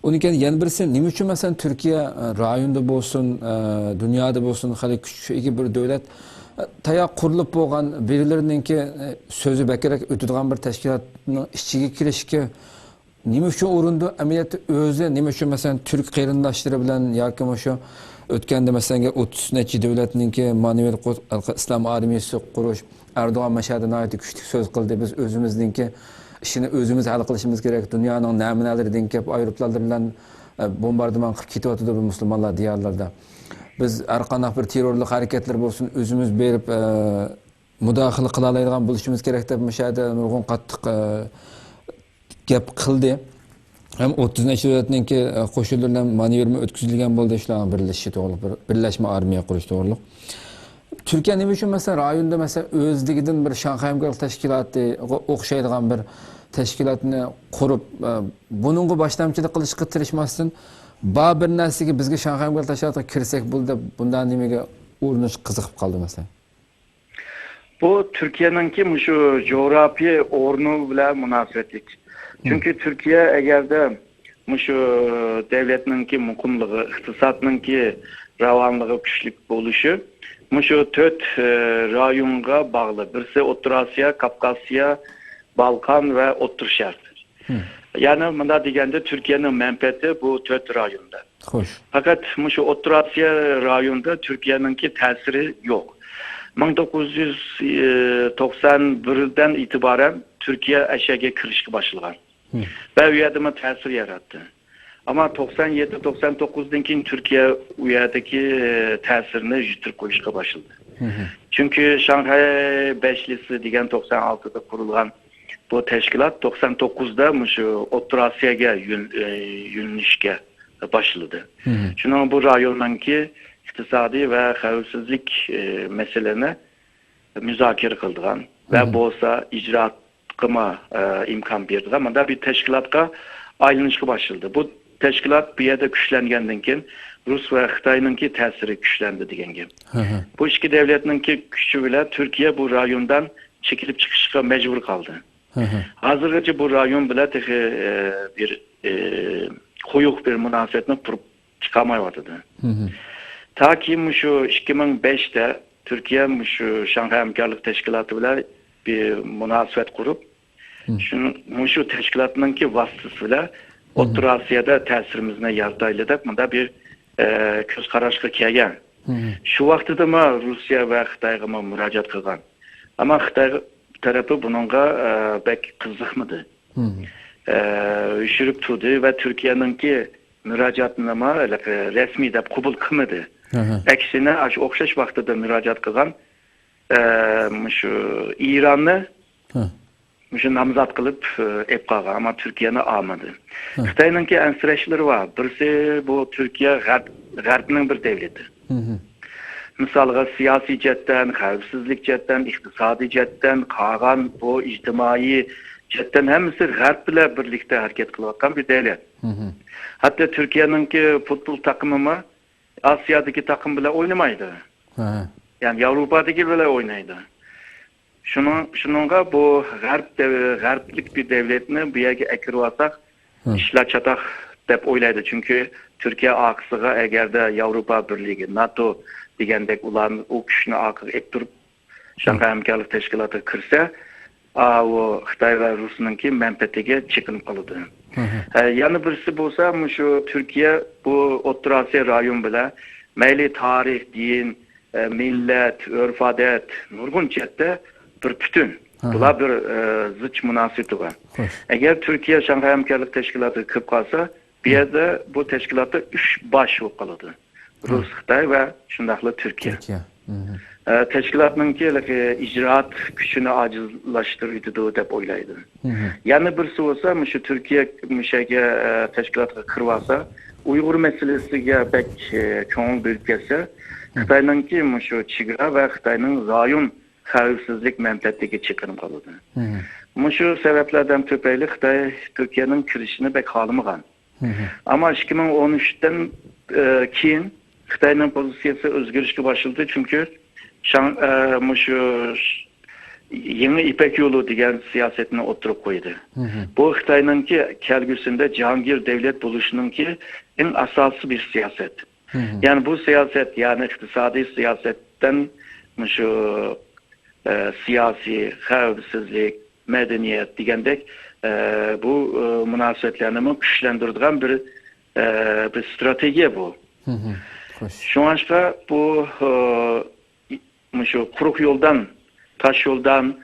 ئۇنىڭ كېيىن يەنە بىرسى، نېمە ئۈچۈن مەسىلەن تۈركىيە، ئە، رايوندا بولسۇن، ئە، دۇنيادا بولسۇن، خېلى كۈچكە ئىگە بىر دۆلەت، ئە، تايا قۇرۇلۇپ بولغان بىرلىرىنىڭكى، ئە، سۆزى بەكرەك ئۆتىدىغان بىر تەشكىلاتنىڭ ئىچىگە كىرىشكە نېمە ئۈچۈن ئۇرۇندى؟ ئەمەلىيەتتە ئۆزى نېمە ئۈچۈن، مەسىلەن، تۈرك قېرىنداشلىرى بىلەن ياكى مۇشۇ ئۆتكەندە، مەسىلەن، ئوتتۇز نەچچە دۆلەتنىڭكى مانېۋىر قۇ-، ئىسلام ئارمىيەسى قۇرۇش، ئەردوغان مەشەدە ناھايىتى كۈچلۈك سۆز قىلدى، بىز ئۆزىمىزنىڭكى ئىشىنى ئۆزىمىز ھەل قىلىشىمىز كېرەك، دۇنيانىڭ نەمۇنەلىرىدىن كېلىپ ئايروپىلانلار بىلەن، ئە، بومباردىمان قىلىپ كېتىۋاتىدۇ بۇ مۇسۇلمانلار دىيارلىرىدا. بىز ھەر قانداق بىر تېررورلۇق ھەرىكەتلىرى بولسۇن، ئۆزىمىز بېرىپ، ئە، مۇداخىلە قىلالايدىغان بولۇشىمىز كېرەك دەپ، مۇشۇ يەردە نۇرغۇن قاتتىق، ئە، گەپ قىلدى. ھەم ئوتتۇز نەچچە دۆلەتنىڭكى، ئە، قوشۇنلىرى بىلەن مانېۋىرمۇ ئۆتكۈزۈلگەن بولدى، شۇلارنىڭ بىرلىشىشى توغرۇلۇق، بىر بىرلەشمە ئارمىيە قۇرۇش توغرۇلۇق. تۈركىيە نېمە ئۈچۈن، مەسىلەن، رايوندا، مەسىلەن، ئۆزلۈكىدىن بىر شاڭخەي ھەمكارلىق تەشكىلاتىغا ئوخشايدىغان بىر تەشكىلاتنى قۇرۇپ، ئە، بۇنىڭغا باشلامچىلىق قىلىشقا تىرىشماستىن، بار بىر نەرسىگە بىزگە شاڭخەي ھەمكارلىق تەشكىلاتىغا كىرسەك بولدى دەپ، بۇنداق نېمىگە ئۇرۇنۇش قىزىقىپ قالدى، مەسىلەن؟ بۇ تۈركىيەنىڭكى مۇشۇ جۇغراپىيە ئورنى بىلەن مۇناسىۋەتلىك. چۈنكى تۈركىيە ئەگەردە مۇشۇ دۆلەتنىڭكى مۇقىملىقى، ئىقتىسادنىڭكى راۋانلىقى كۈچلۈك بولۇشى مۇشۇ تۆت، ئە، رايونغا باغلىق. بىرسى ئوتتۇرا ئاسىيا، كاپكاسىيا، بالقان ۋە ئوتتۇرا شەرق. يەنى مۇنداق دېگەندە، تۈركىيەنىڭ مەنپەئەتى بۇ تۆت رايوندا. خوش. پەقەت مۇشۇ ئوتتۇرا ئاسىيا رايونىدا تۈركىيەنىڭكى تەسىرى يوق. مىڭ توققۇز يۈز توقسان بىردىن ئېتىبارەن تۈركىيە ئەشەگە كىرىشكە باشلىغان. ۋە ئۇ يەردىمۇ تەسىر ياراتتى. ئەمما توقسان يەتتە، توقسان توققۇزدىن كېيىن تۈركىيە ئۇ يەردىكى، ئە، تەسىرىنى يىتىرىپ قويۇشقا باشلىدى. چۈنكى شاڭخەي بەشلىسى دېگەن توقسان ئالتىدا قۇرۇلغان بۇ تەشكىلات توقسان توققۇزدا مۇشۇ ئوتتۇرا ئاسىياگە يۆن-، ئە، يۆنىلىشكە باشلىدى. شۇنىڭ بۇ رايوننىڭكى ئىقتىسادىي ۋە خەۋپسىزلىك، ئە، مەسىلىنى مۇزاكىرە قىلىدىغان ۋە بولسا ئىجرائاتقىمۇ، ئە، ئىمكان بېرىدىغان مۇنداق بىر تەشكىلاتقا ئايلىنىشقا باشلىدى. بۇ تەشكىلات بۇ يەردە كۈچلەنگەندىن كېيىن رۇس ۋە خىتاينىڭكى تەسىرى كۈچلەندى دېگەن گەپ. بۇ ئىككى دۆلەتنىڭكى كۈچى بىلەن تۈركىيە بۇ رايوندىن چېكىنىپ چىقىشقا مەجبۇر قالدى. ھازىرغىچە بۇ رايون بىلەن تېخى، ئە، بىر، ئە، قويۇق بىر مۇناسىۋەتنى قۇرۇپ چىقالمايۋاتىدۇ. تاكى مۇشۇ ئىككى مىڭ بەشتە تۈركىيە مۇشۇ شاڭخەي ھەمكارلىق تەشكىلاتى بىلەن بىر مۇناسىۋەت قۇرۇپ، شۇنىڭ، مۇشۇ تەشكىلاتنىڭكى ۋاسىتىسى بىلەن ئوتتۇرا ئاسىيادا تەسىرىمىزنى يارىتايلى دەپ مۇنداق بىر، ئە، كۆز قاراشقا كەلگەن. شۇ ۋاقتىدىمۇ روسىيە ۋە خىتايغىمۇ مۇراجىئەت قىلغان. ئەمما خىتاي تەرىپى بۇنىڭغا، ئە، بەك قىزىقمىدى. ئە، يوشۇرۇپ تۇردى ۋە تۈركىيەنىڭكى مۇراجىئاتىنىمۇ ھېلىقى رەسمىي دەپ قوبۇل قىلمىدى. ئەكسىنە، ئاشۇ ئوخشاش ۋاقتىدا مۇراجىئەت قىلغان، ئە، مۇشۇ ئىراننى مۇشۇ نامزات قىلىپ، ئە، ئېلىپ قالغان، ئەمما تۈركىيەنى ئالمىدى. خىتاينىڭكى ئەنسىرەشلىرى بار. بىرسى بۇ تۈركىيە غەرب، غەربنىڭ بىر دۆلىتى. مىسالغا، سىياسىي جەھەتتىن، خەۋپسىزلىك جەھەتتىن، ئىقتىسادىي جەھەتتىن، قالغان بۇ ئىجتىمائىي جەھەتتىن ھەممىسى غەرب بىلەن بىرلىكتە ھەرىكەت قىلىۋاتقان بىر دۆلەت. ھەتتا تۈركىيەنىڭكى فۇتبول تاقىمىمۇ ئاسىيادىكى تاقىم بىلەن ئوينىمايدۇ. يەنى ياۋروپادىكى بىلەن ئوينايدۇ. شۇنىڭ، شۇنىڭغا بۇ غەرب دەۋ-، غەربلىك بىر دۆلەتنى بۇ يەرگە ئەكىرىۋالساق، ئىشلار چاتاق دەپ ئويلايدۇ. چۈنكى تۈركىيە ئارقىسىغا ئەگەردە ياۋروپا بىرلىكى، ناتو دېگەندەك ئۇلارنى، ئۇ كۈچنى ئارقىغا ئېلىپ تۇرۇپ، شاڭخەي ھەمكارلىق تەشكىلاتىغا كىرسە، ئاۋۇ خىتاي ۋە رۇسنىڭكى مەنپەئەتىگە چېقىنىپ قالىدۇ. ھە، يەنە بىرسى بولسا، مۇشۇ تۈركىيە بۇ ئوتتۇرا ئاسىيا رايونى بىلەن مەيلى تارىخ، دىن، ئە، مىللەت، ئۆرپ-ئادەت، نۇرغۇن جەھەتتە بىر پۈتۈن. بۇلار بىر، ئە، زىچ مۇناسىۋىتى بار. ئەگەر تۈركىيە شاڭخەي ھەمكارلىق تەشكىلاتىغا كىرىپ قالسا، بۇ يەردە بۇ تەشكىلاتتا ئۈچ باش بولۇپ قالىدۇ. رۇس، خىتاي ۋە شۇنداقلا تۈركىيە. تۈركىيە. ئە، تەشكىلاتنىڭكى ھېلىقى ئىجرائات كۈچىنى ئاجىزلاشتۇرۇۋېتىدۇ دەپ ئويلايدۇ. يەنە بىرسى بولسا، مۇشۇ تۈركىيە مۇشۇ يەرگە، ئە، تەشكىلاتقا كىرىۋالسا، ئۇيغۇر مەسىلىسىگە بەك، ئە، كۆڭۈل بۆلۈپ كەتسە، خىتاينىڭكى مۇشۇ چېگرا ۋە خىتاينىڭ رايون خەۋپسىزلىك مەنپەئەتىگە چېقىنىپ قالىدۇ. مۇشۇ سەۋەبلەردىن تۈپەيلى خىتاي تۈركىيەنىڭ كىرىشىنى بەك خالىمىغان. ئەمما ئىككى مىڭ ئون ئۈچتىن، ئە، كېيىن خىتاينىڭ پوزىتسىيەسى ئۆزگىرىشكە باشلىدى، چۈنكى شاڭ-، ئە، مۇشۇ ش-، يېڭى يىپەك يولى دېگەن سىياسەتنى ئوتتۇرىغا قويدى. بۇ خىتاينىڭكى كەلگۈسىندە جاھانگىر دۆلەت بولۇشىنىڭكى ئەڭ ئاساسىي بىر سىياسەت. يەنى بۇ سىياسەت، يەنى ئىقتىسادىي سىياسەتتىن مۇشۇ، ئە، سىياسىي، خەۋپسىزلىك، مەدەنىيەت دېگەندەك، ئە، بۇ، ئە، مۇناسىۋەتلەرنىمۇ كۈچلەندۈرىدىغان بىر، ئە، بىر ستراتېگىيە بۇ. شۇڭلاشقا بۇ، ئە، مۇشۇ قۇرۇق يولدان، تاش يولدان،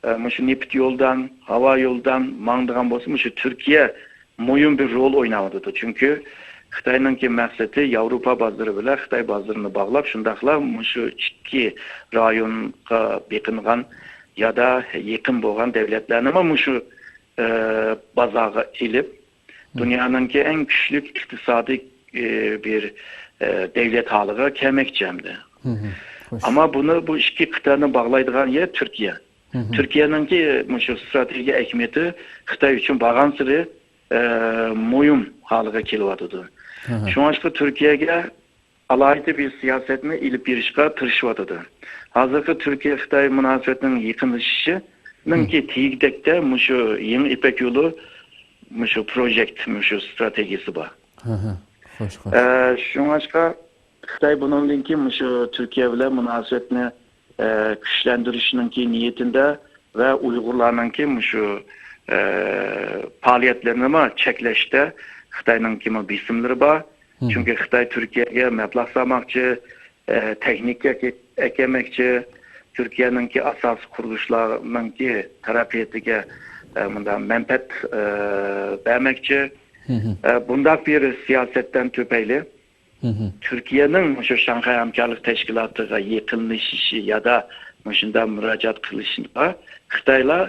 ئە، مۇشۇ نېفىت يولدان، ھاۋا يولدان ماڭىدىغان بولسا، مۇشۇ تۈركىيە مۇھىم بىر رول ئويناۋاتىدۇ. چۈنكى خىتاينىڭكى مەقسىتى ياۋروپا بازىرى بىلەن خىتاي بازىرىنى باغلاپ، شۇنداقلا مۇشۇ ئىككى رايونغا بېقىنغان يادا يېقىن بولغان دۆلەتلەرنىمۇ مۇشۇ، ئە، بازارغا ئېلىپ، دۇنيانىڭكى ئەڭ كۈچلۈك ئىقتىسادىي، ئە، بىر، ئە، دۆلەت ھالىغا كەلمەكچى ئەمدى. ئەمما بۇنى، بۇ ئىككى قىتئەنى باغلايدىغان يەر تۈركىيە. تۈركىيەنىڭكى مۇشۇ ستراتېگىيە ئەھمىيىتى خىتاي ئۈچۈن بارغانسېرى، ئە، مۇھىم ھالغا كېلىۋاتىدۇ. شۇڭلاشقا تۈركىيەگە ئالاھىدە بىر سىياسەتنى ئېلىپ بېرىشقا تىرىشىۋاتىدۇ. ھازىرقى تۈركىيە-خىتاي مۇناسىۋىتىنىڭ يېقىنلىشىشىنىڭكى تېگى-تەكتە مۇشۇ يېڭى يىپەك يولى مۇشۇ پروژېكت، مۇشۇ ستراتېگىيەسى بار. ھە، ھە. خوش، خوش. ئە، شۇڭلاشقا خىتاي بۇنىڭدىن كېيىن مۇشۇ تۈركىيە بىلەن مۇناسىۋەتنى، ئە، كۈچلەندۈرۈشنىڭكى نىيىتىندە ۋە ئۇيغۇرلارنىڭكى مۇشۇ، ئە، پائالىيەتلىرىنىمۇ چەكلەشتە خىتاينىڭكىمۇ بېسىملىرى بار. چۈنكى خىتاي تۈركىيەگە مەبلەغ سالماقچى، ئە، تېخنىكا ئەكەلمەكچى، تۈركىيەنىڭكى ئاساسىي قۇرۇلۇشلارنىڭكى تەرەققىياتىغا، ئە، مۇنداق مەنپەئەت، ئە، بەرمەكچى. ئە، بۇنداق بىر سىياسەتتىن تۈپەيلى تۈركىيەنىڭ مۇشۇ شاڭخەي ھەمكارلىق تەشكىلاتىغا يېقىنلىشىشى يادا مۇشۇنداق مۇراجىئەت قىلىشىغا خىتايلار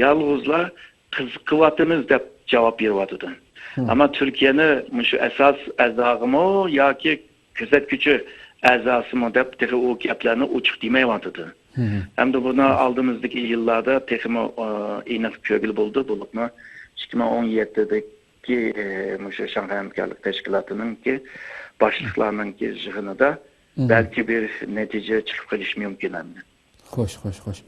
يالغۇزلا قىزىقىۋاتىمىز دەپ جاۋاب بېرىۋاتىدۇ. ئەمما تۈركىيەنى مۇشۇ ئاساس ئەزاغىمۇ ياكى كۆزەتكۈچى ئەزاسىمۇ دەپ تېخى ئۇ گەپلەرنى ئوچۇق دېمەيۋاتىدۇ. ھەمدە بۇنى ئالدىمىزدىكى يىللاردا تېخىمۇ، ئە، ئېنىق كۆرگىلى بولىدۇ. بولۇپمۇ ئىككى مىڭ ئون يەتتىدىكى، ئە، مۇشۇ شاڭخەي ھەمكارلىق تەشكىلاتىنىڭكى باشلىقلارنىڭكى يىغىنىدا بەلكى بىر نەتىجە چىقىپ قېلىشى مۇمكىن ئەمدى. خوش، خوش، خوش.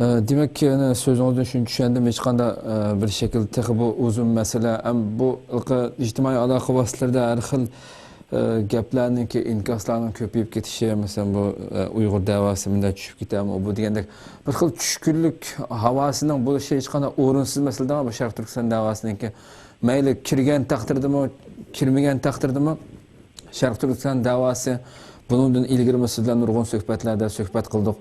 ئە، دېمەك، يەنە سۆزىڭىزدىن شۇنى چۈشەندىم، ھېچقانداق، ئە، بىر شەكىل تېخى بۇ ئۇزۇن مەسىلە. ئەم، بۇ ئىجتىمائىي ئالاقە ۋاسىتىلىرىدە ھەر خىل، ئە، گەپلەرنىڭكى، ئىنكاسلارنىڭ كۆپىيىپ كېتىشى، مەسىلەن، بۇ، ئە، ئۇيغۇر دەۋاسى مۇنداق چۈشۈپ كېتەرمۇ، بۇ دېگەندەك بىر خىل چۈشكۈنلۈك ھاۋاسىنىڭ بولۇشى ھېچقانداق ئورۇنسىز مەسىلە دەڭ، بۇ شەرقىي تۈركىستان دەۋاسىنىڭكى. مەيلى كىرگەن تەقدىردىمۇ، كىرمىگەن تەقدىردىمۇ، شەرقىي تۈركىستان دەۋاسى بۇنىڭدىن ئىلگىرىمۇ سىز بىلەن نۇرغۇن سۆھبەتلەردە سۆھبەت قىلدۇق.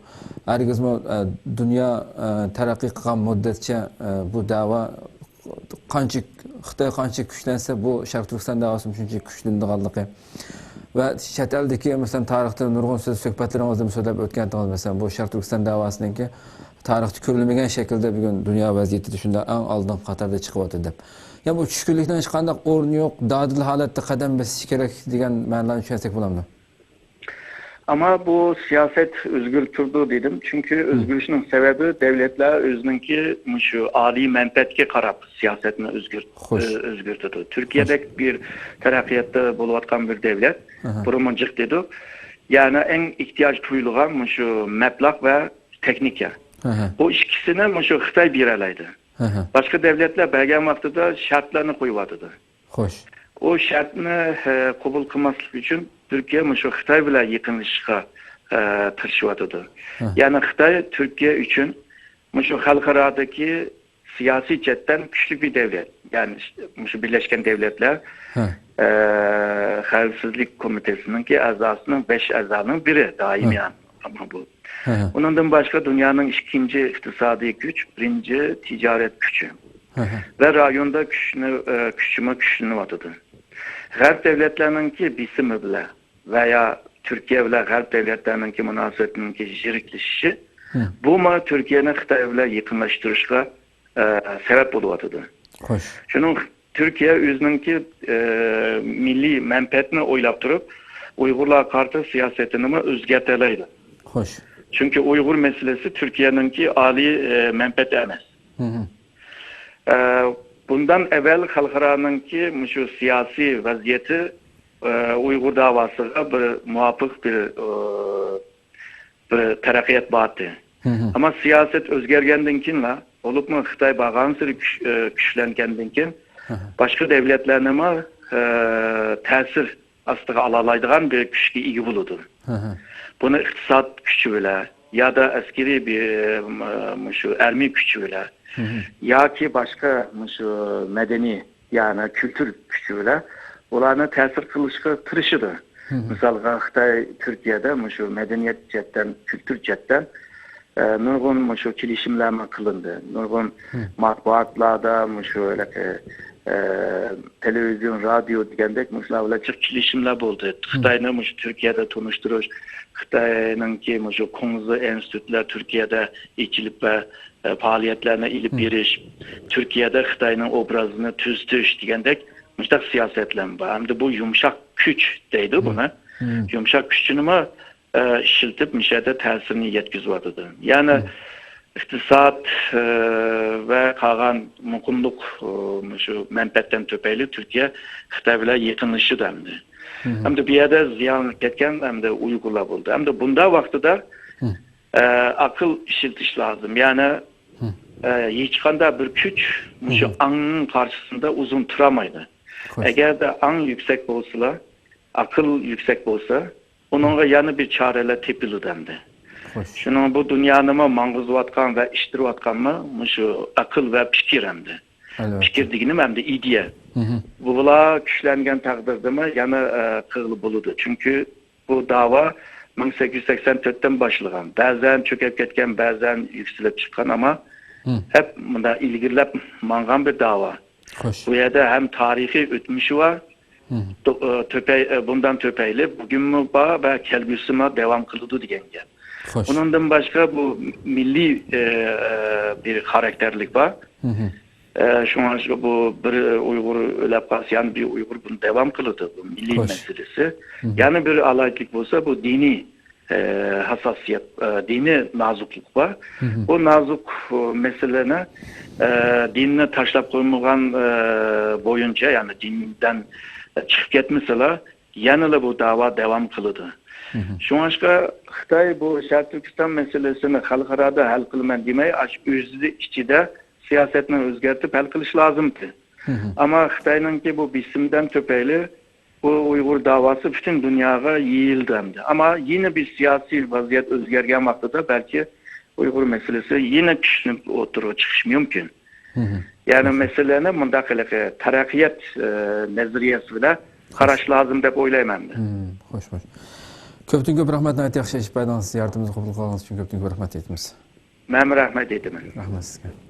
ھەرگىزمۇ، ئە، دۇنيا، ئە، تەرەققىي قىلغان مۇددەتچە، ئە، بۇ دەۋا قانچە، خىتاي قانچە كۈچلەنسە، بۇ شەرقىي تۈركىستان دەۋاسىمۇ شۇنچە كۈچلىنىدىغانلىقى ۋە چەت ئەلدىكى، مەسىلەن، تارىختا نۇرغۇن سىز سۆھبەتلىرىڭىزدىمۇ سۆزلەپ ئۆتكەنتىڭىز، مەسىلەن، بۇ شەرقىي تۈركىستان دەۋاسىنىڭكى تارىختا كۆرۈلمىگەن شەكىلدە بۈگۈن دۇنيا ۋەزىيىتىدە شۇنداق ئەڭ ئالدىنقى قاتاردا چىقىۋاتىدۇ دەپ. يا بۇ چۈشكۈنلۈكنىڭ ھېچقانداق ئورنى يوق، دادىل ھالەتتە قەدەم بېسىشى كېرەك دېگەن مەنىلەرنى چۈشەنسەك بولامدۇ؟ ئەمما بۇ سىياسەت ئۆزگىرىپ تۇرىدۇ دېدىم، چۈنكى ئۆزگىرىشنىڭ سەۋەبى دەۋلەتلەر ئۆزىنىڭكى مۇشۇ ئالىي مەنپەئەتكە قاراپ سىياسەتنى ئۆزگەرت-، خوش. ئۆ-، ئۆزگەرتىدۇ. تۈركىيەدەك بىر تەرەققىياتتا بولۇۋاتقان بىر دەۋلەت، بۇرۇنمۇ جىق دېدۇق، يەنى ئەڭ ئېھتىياج تۇيۇلغان مۇشۇ مەبلەغ ۋە تېخنىكا. بۇ ئىككىسىنى مۇشۇ خىتاي بېرەلەيدۇ. باشقا دەۋلەتلەر بەرگەن ۋاقتىدا شەرتلەرنى قويۇۋاتىدۇ. خوش. ئۇ شەرتنى، ئە، قوبۇل قىلماسلىق ئۈچۈن تۈركىيە مۇشۇ خىتاي بىلەن يېقىنلىشىشقا، ئە، تىرىشىۋاتىدۇ. يەنى خىتاي تۈركىيە ئۈچۈن مۇشۇ خەلقئارادىكى سىياسىي جەھەتتىن كۈچلۈك بىر دەۋلەت. يەنى مۇشۇ بىرلەشكەن دەۋلەتلەر، ئە، خەۋپسىزلىك كومىتېتىنىڭكى ئەزاسىنىڭ بەش ئەزانىڭ بىرى دائىمىي ئەما بۇ. ئۇنىڭدىن باشقا دۇنيانىڭ ئىككىنچى ئىقتىسادىي كۈچ، بىرىنچى تىجارەت كۈچى ۋە رايوندا كۈچنى، ئە، كۈچىمۇ كۈچلىنىۋاتىدۇ. غەرب دەۋلەتلەرنىڭكى بېسىمى بىلەن ۋە يا تۈركىيە بىلەن غەرب دەۋلەتلەرنىڭكى مۇناسىۋىتىنىڭكى يىرىكلىشىشى، بۇمۇ تۈركىيەنى خىتاي بىلەن يېقىنلاشتۇرۇشقا، ئە، سەۋەب بولۇۋاتىدۇ. خوش. شۇنىڭ تۈركىيە ئۆزىنىڭكى، ئە، مىللىي مەنپەئەتىنى ئويلاپ تۇرۇپ، ئۇيغۇرلارغا قارىتا سىياسىتىنىمۇ ئۆزگەرتەلەيدۇ. خوش. چۈنكى ئۇيغۇر مەسىلىسى تۈركىيەنىڭكى ئالىي، ئە، مەنپەئەتى ئەمەس. ئە، بۇندىن ئەۋۋەل خەلقئارانىڭكى مۇشۇ سىياسىي ۋەزىيىتى، ئە، ئۇيغۇر داۋاسىغا بىر مۇۋاپىق بىر، ئە، بىر تەرەققىيات بارتى. ئەمما سىياسەت ئۆزگەرگەندىن كېيىنلا، بولۇپمۇ خىتاي بارغانسېرى كۈچ-، ئە، كۈچلەنگەندىن كېيىن، باشقا دەۋلەتلەرنىمۇ، ئە، تەسىر ئاستىغا ئالالايدىغان بىر كۈچكە ئىگە بولىدۇ. بۇنى ئىقتىساد كۈچى بىلەن يادا ئەسكىرىي بىر، م-، مۇشۇ ئەرمىي كۈچى بىلەن ياكى باشقا مۇشۇ مەدەنىي، يەنى كۈلتۈر كۈچى بىلەن ئۇلارنى تەسىر قىلىشقا تىرىشىدۇ. مىسالغا، خىتاي تۈركىيەدە مۇشۇ مەدەنىيەت جەھەتتىن، كۈلتۈر جەھەتتىن، ئە، نۇرغۇن مۇشۇ كېلىشىملەرمۇ قىلىندى. نۇرغۇن مەتبۇئاتلاردا مۇشۇ ھېلىقى، ئە، تېلېۋىزىيون، رادىيو دېگەندەك مۇشۇلار بىلەن جىق كېلىشىملەر بولدى. خىتاينى مۇشۇ تۈركىيەدە تونۇشتۇرۇش، خىتاينىڭكى مۇشۇ كۇڭزى ئىنستىتۇتلار تۈركىيەدە ئېچىلىپ ۋە، ئە، پائالىيەتلەرنى ئېلىپ بېرىش، تۈركىيەدە خىتاينىڭ ئوبرازىنى تۈزىتىش دېگەندەك مۇشۇنداق سىياسەتلەرمۇ بار. ئەمدى بۇ يۇمشاق كۈچ دەيدۇ بۇنى. يۇمشاق كۈچىنىمۇ ئە، ئىشلىتىپ، مۇشۇ يەردە تەسىرىنى يەتكۈزۈۋاتىدۇ. يەنى ئىقتىساد، ئە، ۋە قالغان مۇقىملىق، ئە، مۇشۇ مەنپەئەتتىن تۈپەيلى تۈركىيە خىتاي بىلەن يېقىنلىشىدۇ ئەمدى. ھەمدە بۇ يەردە زىيانلىنىپ كەتكەن ھەمدە ئۇيغۇرلار بولدى. ھەمدە بۇنداق ۋاقتىدا، ئە، ئەقىل ئىشلىتىش لازىم. يەنى، ئە، ھېچقانداق بىر كۈچ مۇشۇ ئاڭنىڭ قارشىسىدا ئۇزۇن تۇرالمايدۇ. ئەگەردە ئاڭ يۈكسەك بولسىلا، ئەقىل يۈكسەك بولسا، ئۇنىڭغا يەنە بىر چارىلەر تېپىلىدۇ ئەمدى. شۇنىڭ بۇ دۇنيانىمۇ ماڭغۇزۇۋاتقان ۋە ئىشتىرىۋاتقانمۇ مۇشۇ ئەقىل ۋە پىكىر ئەمدى. پىكىر دېگىنىم ئەمدى ئىدىيە. بۇلار كۈچلەنگەن تەقدىردىمۇ يەنە، ئە، قىلغىلى بولىدۇ. چۈنكى بۇ داۋا مىڭ سەككىز يۈز سەكسەن تۆتتىن باشلىغان. بەزەن چۆكۈپ كەتكەن، بەزەن يۈكسىلىپ چىققان، ئەمما ھەپ مۇنداق ئىلگىرىلەپ ماڭغان بىر داۋا. بۇ يەردە ھەم تارىخىي ئۆتمۈشى بار، تو-، ئە، تۆپەي-، ئە، بۇندان تۆپەيلى بۈگۈنمۇ بار ۋە كەلگۈسىمۇ داۋام قىلىدۇ دېگەن گەپ. ئۇنىڭدىن باشقا بۇ مىللىي، ئە، ئە، بىر خاراكتېرلىك بار. ئە، شۇڭا بۇ بىر ئۇيغۇر ئۆلۈپ قالسا، يەنە بىر ئۇيغۇر بۇنى داۋام قىلىدۇ، بۇ مىللىي مەسىلىسى. يەنە بىر ئالاھىدىلىك بولسا، بۇ دىنىي، ئە، ھاساسىيەت، ئە، دىنىي نازۇكلۇق بار. بۇ نازۇك، ئۇ، مەسىلىنى، ئە، دىننى تاشلاپ قويمىغان، ئە، بويىچە، يەنى دىندىن چىقىپ كەتمىسىلا، يەنىلا بۇ داۋا داۋام قىلىدۇ. شۇڭلاشقا خىتاي بۇ شەرقىي تۈركىستان مەسىلىسىنى خەلقئارادا ھەل قىلىمەن دېمەي، ئاشۇ ئۆزى ئىچىدە سىياسەتنى ئۆزگەرتىپ ھەل قىلىش لازىمتى. ئەمما خىتاينىڭكى بۇ بېسىمدىن تۈپەيلى بۇ ئۇيغۇر داۋاسى پۈتۈن دۇنياغا يېيىلدى ئەمدى. ئەمما يەنە بىر سىياسىي ۋەزىيەت ئۆزگەرگەن ۋاقتىدا بەلكى ئۇيغۇر مەسىلىسى يەنە كۈچلىنىپ ئوتتۇرىغا چىقىشى مۇمكىن. يەنى مەسىلىنى مۇنداق ھېلىقى تەرەققىيات، ئە، نەزەرىيەسى بىلەن قاراش لازىم دەپ ئويلايمەن. خوش، خوش. كۆپتىن كۆپ رەھمەت، ناھايىتى ياخشى ئېچىپ بەردىڭىز. زىيارىتىمىزنى قوبۇل قىلغىنىڭىز ئۈچۈن كۆپتىن كۆپ رەھمەت ئېيتىمىز. مەنمۇ رەھمەت ئېيتىمەن. رەھمەت سىزگە.